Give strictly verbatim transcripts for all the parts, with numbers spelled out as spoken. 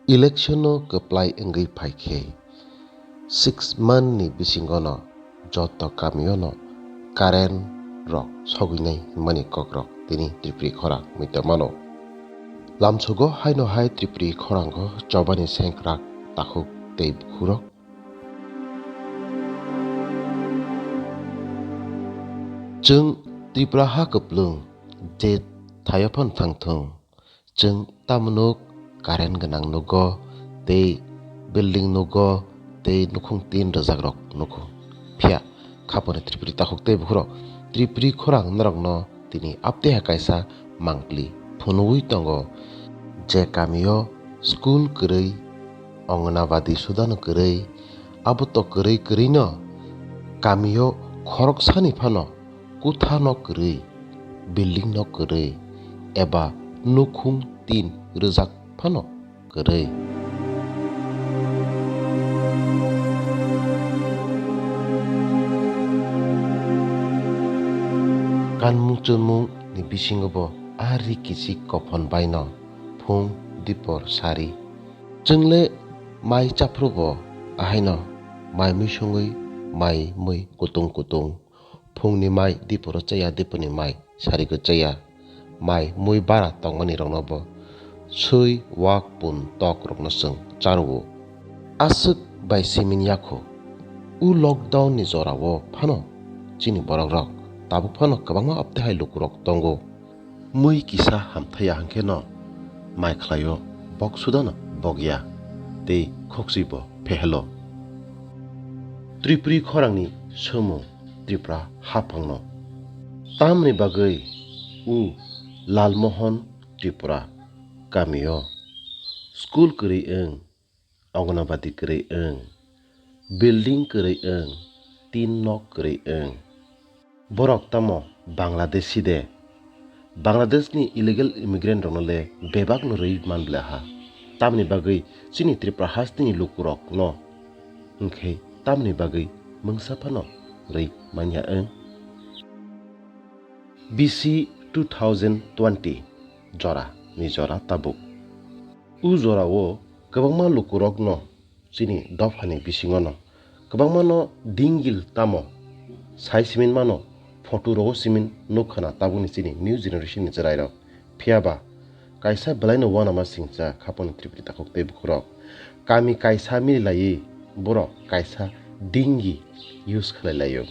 Election no kwplai wngwi phaikhe six month ni bisingono joto kamiono current rok sogwinai hwnmani kokrok tini Tripuri khorang mui tongmano. Lamsogo haino hai Tripuri khorango chobani sengkrak takhuk tei bukhurok. Chwng Tripura ha kwplwng je thaio phano thangthung, chwng tamo nuk current gwnang nugo, tei building nugo, tei nukhung tin rwjakrok nugo. Phiya khaponi Tripuri takhuk tei bukhurok Tripuri khorang norokno tini apteha kaisa mangpli phunugwi tongo, je kamio school kwrwi, Anganabadi sudano kwrwi, abo to kwrwi kwrwino kamio khoroksani phano kutha no kwrwi, building no kwrwi, eba nukhung tin rwjak phano kwrwi. Kanmung chunmung ni bisingo bo a ri kichik kophon baino phung dipor sari. Chwngle mai chaphru bo ahaino mai mui songwi mai mui kutung kutung. Phungni mai diporo chaya, diponi mai sarigo chaya. Mai mui bara tongmani rokno bo swi wak pun tok rokno chwng charwo. Aswk bai simin yakho. U lockdown ni jorao phano chini borok rok tabuk phano kwbangma aptehai lukurok tongo. Mui kisa hamthaya hwnkhe no mai khlaio, bok sudano bokya tei khoksui bo phehelo. Tripuri khorangni somo Tripura haphangno. Tamni bagwi u Lalmohon Tripura kamio school kwrwi wng, Anganabadi kwrwi wng, building kwrwi wng, tin nok kwrwi wng. Borok tamo Bangladeshi de? Bangladeshni illegal immigrant rokno le bebak no rwi man bla ha. Tamni bagwi chini Tripura hasteni lukurok no hwnkhe tamni bagwi mungsa phano rwi manya wng. B C two thousand twenty jora ni jora tabuk. U jorao kwbangma lukurokno chini dophani bisingono kwbangmano dingil tamo sai simin mano, photo rogo simin nukha na tabukni chini new generation ni chwrairok. Phiyaba kaisa belaino uanama singcha khaponi Tripuri takhuk tei bukhurok. Kami kaisa mililaiwi borok kaisa dingi use khlai laio.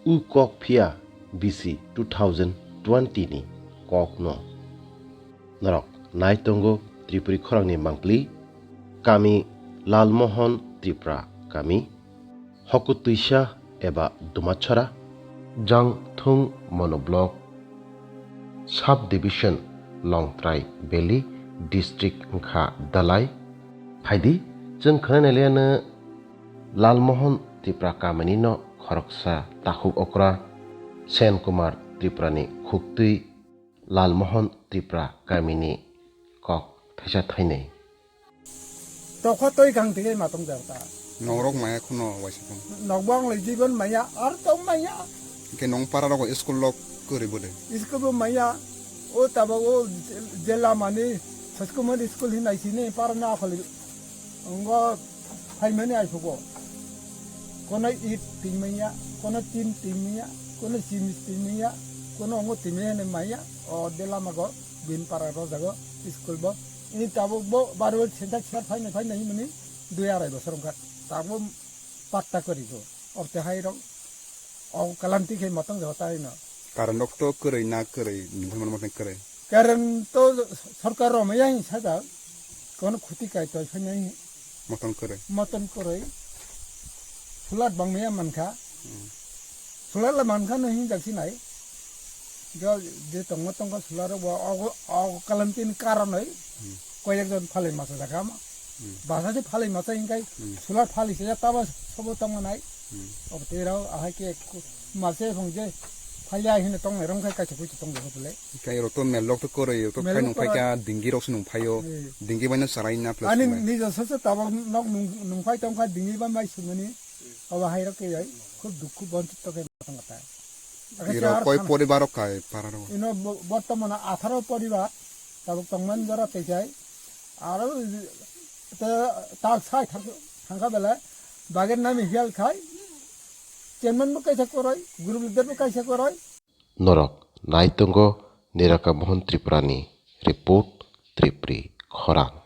U kok phiya B C two thousand twenty ni kokno. Norok nai tongo Tripuri khorangni mangpli, kami Lalmohon Tripura kami, Hokutwisa eba Dumatchara, Jangthung Monoblock, Sub Division Longtrai Valley, District wngkha Dalai. Phaidi, chwng khwnai nailiyano Lalmohon Tripura kamini no khoroksa takhuk okra Sen Kumar Tripurani khuktwi Lalmohon Tripura kamini kok thaisa thainwi. Tokha toi kang tike matong jata. Norok maya khuno waisa tong. Nokbang le jibon maya, ar tong maya. Ke nong para rogo school lok kori bode. School bo maya, o tabo o jela mani, saskumar school hinai sini para na khali. Ongo phaimani aiphugo. Kono it tingmaya, kono tin tingmaya, kono simis tingmaya, kono ongo tingmaya hinai maya, o de lamago bin para rojago school bo. Ini tabuk bo barwel sentak ser phaina phaina himani dui arai bosor wngkha. Tabuk patta kori go. Obte hai rok o kalanti khe matang jago tai no. Current rok to kwrwi na kwrwi, nini mano mano kwrwi. Current to sorkar roma yang sajak, kono khuti kai toi phainai. Moton kwrwi. Moton kwrwi. Solar bangmaya mankha. Hmm. Solar la mankha no hinjak sinai. Jo je tongma tongkha solar bo ogo, ogo kalantin karonoi. Hmm. Koyek jon phalai masa jakha ma. Hmm. Basa se phalai masa hinkai Hmm. solar phalai se taba sobo tongma nai. Hmm. Obo tei rao ahai ke ku-, masa phung je phalya hino tongnai rong khai kaisa kuisu tong jago bole. Kai ro to mel lok to koroi, ro to Mel khai lok nung phai koroi. Kya dingi rok se nung phaio. Hmm. Dingi bai no sarai na plus Ani nung bai. Nijo sasa tabok nok nung, nung phai tong kha dingi ba mai sumani. Obo hai rok ke jai. Khub dukhu bonchit to khe tong kha ta. Iro koi poribar rok kai para rok? Ino bo-, bortomano atharo poribar. Tabok tongmani jora tei jai. Aro te tak sai thang kha belai bagir nami hial khai chairman bo kaisa koroi, group leader bo kaisa koroi. Norok naitongo Niraka Mohon Tripurani report Tripuri Khorang.